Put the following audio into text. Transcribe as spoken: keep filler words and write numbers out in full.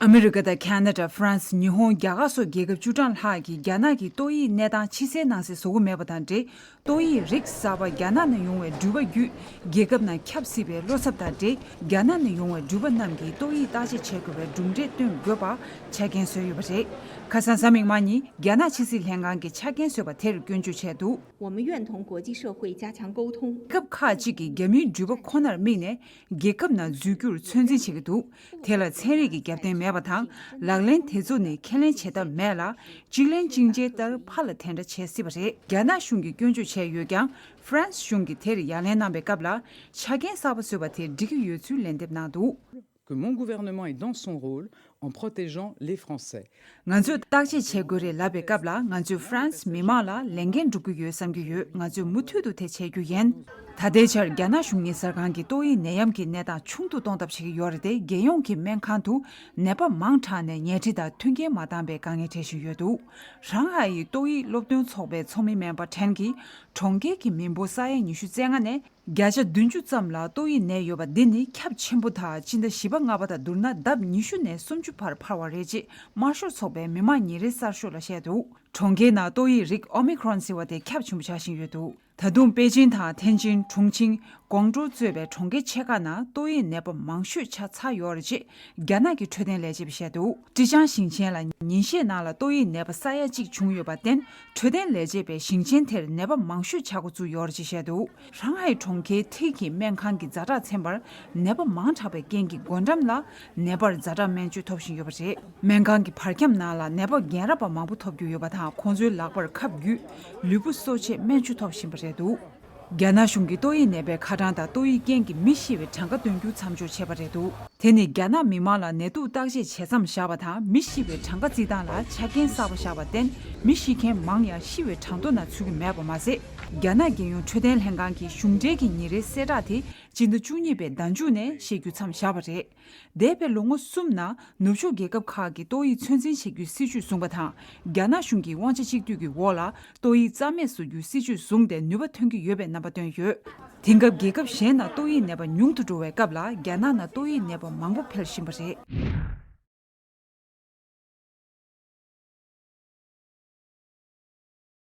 ཨ་མི་རི་ཀ་དང་ཁ་ན་ཌ། ཧྥ་རན་སི། ཉི་ཧོང་། རྒྱ་གར་སོགས་རྒྱལ་ཁབ་བཅུ་གྲངས་ལྷག་གིས་རྒྱ་ནག་གི་ཏོག་དབྱིབས་གནས་སྟངས་ཕྱི་གསལ་ནང་གསལ་བཟོ་གི་མེད་པ་དང་འབྲེལ། ཏོག་དབྱིབས་རིགས་གསར་པ་རྒྱ་ནག་ནས་ཡོང་བའི་འགྲུལ་པ་བརྒྱུད་རྒྱལ་ཁབ་ནང་ཁྱབ་སྲིད་པའི་བློ་འཚབ་དང་འབྲེལ། རྒྱ་ནག་ནས་ཡོང་བའི་འགྲུལ་པ་རྣམས་ཀྱིས་ཏོག་དབྱིབས་བརྟག་དཔྱད་བྱེད་དགོས་པའི་གྲུབ་འབྲས་སྟོན་དགོས་པ་ཆ་རྐྱེན་བཟོས་ཡོད་པ་རེད། ཁ་སང་གཟའ་མིག་དམར་ཉིན་རྒྱ་ནག་ཕྱི་སྲིད་ལྷན་ཁང་གིས་ཆ་རྐྱེན་བཟོས་པ་དེར་སྐྱོན་བརྗོད་བྱས་འདུག། 我们愿同国际社会加强沟通。 རྒྱལ་ཁབ་ཁག་ཅིག་གིས་རྒྱ་མིའི་འགྲུལ་པ་ཁོ་ནར་དམིགས་ནས་རྒྱལ་ཁབ་ནང་འཛུལ་རྒྱུར་ཚོད་འཛིན་བྱེད་ཀྱི་འདུག། དེ་ལ་ཚན་རིག་གི་རྒྱབ་རྟེན་མེད་པ་དང་། ལག་ལེན་དེ་ཚོ་ནི་ཁས་ལེན་བྱེད་ཐབས་མེད་ལ། གཅིག་ལན་གཅིག་འཇལ་ལྟར་ཕར་ལ་དེ་འདྲ་བྱེད་སྲིད་པ་རེད། རྒྱ་ནག་གཞུང་གིས་སྐྱོན་བརྗོད་བྱས་ཡོད་ཀྱང་། ཧྥ་རན་སི་གཞུང་གིས་དེར་ཡ་ལན་གནང་པའི་སྐབས་ལ། ཆ་རྐྱེན་གསར་པ་བཟོས་པ་དེ་འགྲིག་གི་ཡོད་ཚུལ་ལན་འདེབས་གནང་འདུག། que mon gouvernement est dans son rôle en protégeant les Français. ང་ཚོས་བརྟག་དཔྱད་བྱེད་དགོས་རེད་ལབ་པའི་སྐབས་ལ། ང་ཚོས་ཧྥ་རན་སི་མི་དམངས་ལ་ལས་འགན་སྒྲུབ་ཀྱི་ཡོད་བསམ་གྱི་ཡོད། ང་ཚོས་མུ་མཐུད་དུ་དེ་བྱེད་རྒྱུ་ཡིན། ད་ལྟའི་ཆར་རྒྱ་ནག་གཞུང་གཉིས་གསར་ཁང་གིས་ཏོག་དབྱིབས་ནད་ཡམས་ཀྱི་གནས་སྟངས་ཆུང་དུ་གཏོང་ཐབས་བྱེད་ཀྱི་ཡོད་རེད་དེ། རྒྱལ་ཡོངས་ཀྱི་སྨན་ཁང་དུ་ནད་པ་མང་དྲགས་ནས་ཉལ་ཁྲི་དང་མཐུན་རྐྱེན་མ་འདང་བའི་དཀའ་ངལ་འཕྲད་བཞིན་ཡོད་འདུག། ཧྲང་ཧའེ་ཡི་ཏོག་དབྱིབས་སློབ་སྟོན་ཚོགས་པའི་ཚོགས་མི་སྨན་པ་ཁྲེན་གྱིས། གྲོང་ཁྱེར་གྱི་མི་འབོར་ས་ཡ་ཉི་ཤུ་རྩ་ལྔ་ནས། བརྒྱ་ཆ་བདུན་ཅུ་ཙམ་ལ་ཏོག་དབྱིབས་ནད་ཡོད་པ་འདི་ནི་ཁྱབ་ཆེན་པོ་དང་། སྤྱི་ཟླ་བཞི་པ་ལྔ་པ་དང་བསྡུར་ན་ལྡབ་ཉི་ཤུ་ནས་སུམ་ཅུ་བར་འཕར་བ་རེད་ཅེས་དམར་ཤོག་ཚོགས་པའི་མི་དམངས་ཉིན་རེའི་གསར་ཤོག་ལ་བཤད་འདུག། གྲོང་ཁྱེར་ནང་ཏོག་དབྱིབས་རིགས་ཨོ་མི་ཁྲོན་ཟེར་བ་དེ་ཁྱབ་ཆེན་པོ་ཆགས་བཞིན་ཡོད་འདུག། ད་དུང་པེ་ཅིན་དང་ཐེན་ཅིན། ཁྲུང་ཆིང་། ཀོང་ཀྲོའུ་གཙོས་པའི་གྲོང་ཁྱེར་ཆེ་ཁག་ནང་ཏོག་དབྱིབས་ནད་པ་མང་ཤོས་ཆགས་ཚར་ཡོད་རེད་ཅེས་རྒྱ་ནག་གི་འཕྲོད་བསྟེན་ལས་བྱེད་པས་བཤད་འདུག། ཀྲི་ཅང་ཞིང་ཆེན་ལ་ཉིན་ཤས་ནང་ལ་ཏོག་དབྱིབས་ནད་པ་ས་ཡ་གཅིག་བྱུང་ཡོད་པར་བརྟེན། འཕྲོད་བསྟེན་ལས་བྱེད་པས་ཞིང་ཆེན་དེར་ནད་པ་མང་ཤོས་ཆགས་འགོ་བཙུགས་ཡོད་རེད་ཅེས་བཤད་འདུག། ཧྲང་ཧའེ་གྲོང་ཁྱེར་ཊི་གི་སྨན་ཁང་གི་ཛ་དྲག་ཚན་པར་ནད་པ་མང་དྲགས་པའི་རྐྱེན་གྱིས་སྒོ་འགྲམ་ལ་ནད་པར་ཛ་དྲག་སྨན་བཅོས་ཐོབ་བཞིན་ཡོད་པ་རེད། སྨན་ཁང་གི་བར་ཁྱམས་ནང་ལ་ནད་པ་རྒན་རབས་པ་མང་པོ་ཐོབ་རྒྱུ་ཡོད་པ་དང་། ཁོང་ཚོའི་ལག་པར་ཁབ་བརྒྱུད་ལུས་པོ་གསོ་ཆེད་སྨན་བཅོས་ཐོབ་བཞིན་པ་རེད་འདུག། རྒྱ་ནག་གཞུང་གིས་ཏོག་དབྱིབས་ནད་པའི་ཁ་གྲངས་དང་ཏོག་དབྱིབས་རྐྱེན་གྱིས་མི་ཤི་བའི་གྲངས་ཀ་འདོན་རྒྱུ་མཚམས་འཇོག་བྱས་པ་རེད་འདུག། དེ་ནི་རྒྱ་ནག་མི་མང་ལ་ནད་དུག་བརྟག་དཔྱད་བྱེད་མཚམས་བཞག་པ་དང་། མི་ཤི་བའི་གྲངས་ཀ་རྩིས་སྟངས་ལ་ཆ་རྐྱེན་གསར་པ་བཞག་པར་བརྟེན། མི་ཤི་མཁན་མང་ཡང་ཤི་བའི་གྲངས་ཐོ་ནང་ཚུད་ཀྱི་མེད་པ་མ་ཟད། རྒྱ་ནག་རྒྱལ་ཡོངས་འཕྲོད་བསྟེན་ལྷན་ཁང་གིས་གཞུང་འབྲེལ་གྱི་ཉིན་རེའི་གསལ་བསྒྲགས་དེ་སྤྱི་ཟླ་བཅུ་གཉིས་པའི་ཟླ་མཇུག་ནས་བཤད་རྒྱུ་མཚམས་བཞག་པ་རེད། འདས་པའི་ལོ་ངོ་གསུམ་ནང་ནུབ་ཕྱོགས་རྒྱལ་ཁབ་ཁག་གིས་ཏོག་དབྱིབས་ཚོད་འཛིན་བྱེད་རྒྱུའི་སྲིད་ཇུས་བཟུང་པ་དང་། རྒྱ་ནག་གཞུང་གིས་དབང་ཆ་གཅིག་སྡུད་ཀྱི་འོག་ལ་ཏོག་དབྱིབས་རྩ་མེད་བཟོ་རྒྱུའི་སྲིད་ཇུས་བཟུང་སྟེ་ནུས་པ་ཐོན་གྱི་ཡོད་པའི་རྣམ་པ་བཏོན་ཡོད། དེང་སྐབས་རྒྱལ་ཁབ་གཞན་ནང་ཏོག་དབྱིབས་ནད་པ་ཉུང་དུ་འགྲོ་བའི་སྐབས་ལ། རྒྱ་ནག་ནང་ཏོག་དབྱིབས་ནད་པ་མང་པོ་འཕེལ་བཞིན་པ་རེད།